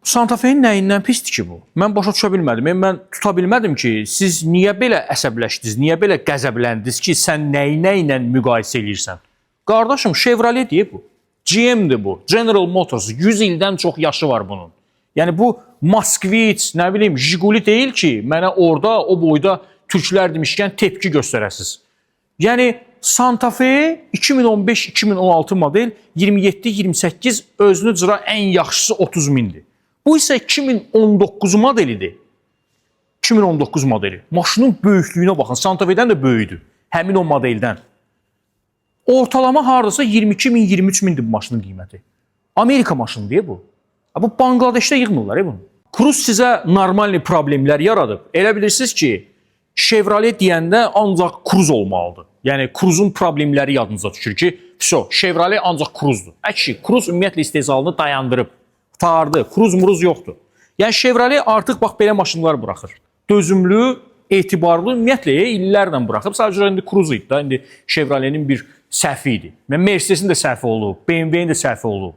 Santa Fe-nin nəyindən pisdir ki bu? Mən başa düşə bilmədim. Yəni mən tuta bilmədim ki, siz niyə belə əsəbləşdiniz, niyə belə qəzəbləndiniz ki, sən nəyi nə ilə müqayisə eləyirsən? Qardaşım, Chevrolet deyə bu. GM-dir bu. General Motors 100 ildən çox yaşı var bunun. Yəni bu Moskvich, nə bilim, Jiguli deyil ki, mənə orada o boyda türklər demişkən tepki göstərəsiz. Yəni Santa Fe 2015-2016 model 27-28, özünü cıra ən yaxşısı 30 mindir. Bu isə 2019 modelidir. 2019 modeli. Maşının böyüklüyünə baxın. Santa Fe-dən də böyükdür. Həmin o modeldən. Ortalama hardasa 22 min, 23 mindir bu maşının qiyməti. Amerika maşını deyə bu. Ha, bu Bangladeşdə yığmırlar bunu. Cruze sizə normal problemlər yaradıb. Elə bilirsiniz ki, Chevrolet deyəndə ancaq Cruze olmalıdır. Yəni Cruze-un problemləri yadınıza düşür ki, vso, Chevrolet ancaq Cruze-dur. Ə kişi, Cruze ümumiyyətlə istehsalını dayandırıb, qurtardı. Cruze muruz yoxdur. Yəni Chevrolet artıq bax belə maşınlar buraxır. Dözümlü, etibarlı, ümumiyyətlə illərlə buraxıb. Sadəcə indi Cruze idi da, indi Chevrolet-in bir səhvi idi. Mercedes-in də səhvi olub, BMW-nin də səhvi olub.